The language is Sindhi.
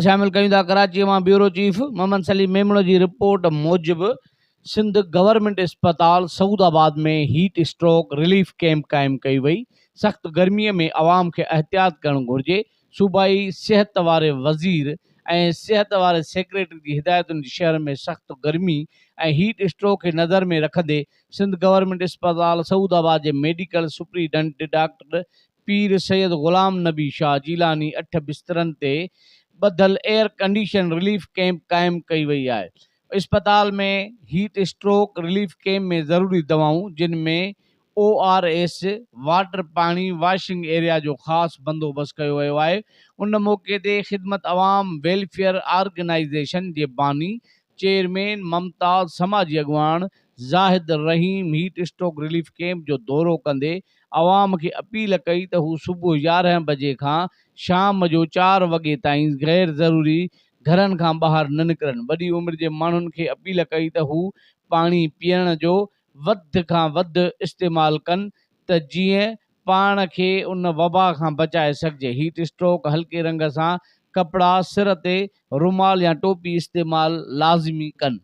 خبر شامل ڪيون ٿا ڪراچيء مان بيورو چيف محمد سليم ميمڻ جي رپورٽ موجب سنڌ گورنمينٽ اسپتال سعود آباد ۾ هيٽ اسٽروڪ رليف ڪئمپ قائم ڪئي وئي، سخت گرمي ۾ عوام کي احتياط ڪرڻ گهرجي، صوبائي صحت واري وزير ۽ صحت واري سيڪريٽري جي هدايتن جي شهر ۾ سخت گرمي ۽ هيٽ اسٽروڪ کي نظر ۾ رکندي سنڌ گورنمينٽ اسپتال سعود آباد جي ميڊيڪل سپريڊنٽ ڊاڪٽر پير سيد غلام نبي شاهه جيلاني اٺ بسترن تي ٻڌل ايئر ڪنڊيشن رليف ڪئمپ قائم ڪئي وئي آهي. اسپتال ۾ هيٽ اسٽروڪ رليف ڪئمپ ۾ ضروري دوائون جن ۾ او آر ايس، واٽر پاڻي، واشنگ ايريا جو خاص بندوبست ڪيو ويو آهي. ان موقعي تي خدمت عوام ويلفيئر آرگنائيزيشن جي باني چيئرمين ممتاز سماجي اڳواڻ Zahid Rahim heat stroke relief camp جو دورو ڪندي عوام کي اپيل ڪئي ته هو صبح 11 بجي کان شام جو چار وڳي تائين غير ضروري گهرن کان ٻاهر نه نڪرن، وڏي عمر جي ماڻهن کي اپيل ڪئي ته هو پاڻي پيئڻ جو وڌ کان وڌ استعمال ڪن ته جيئن پاڻ کي ان وبا کان بچائي سگهجي، هيٽ اسٽروڪ هلڪي رنگ سان ڪپڙا، سر تي رومال يا ٽوپي استعمال لازمي ڪن.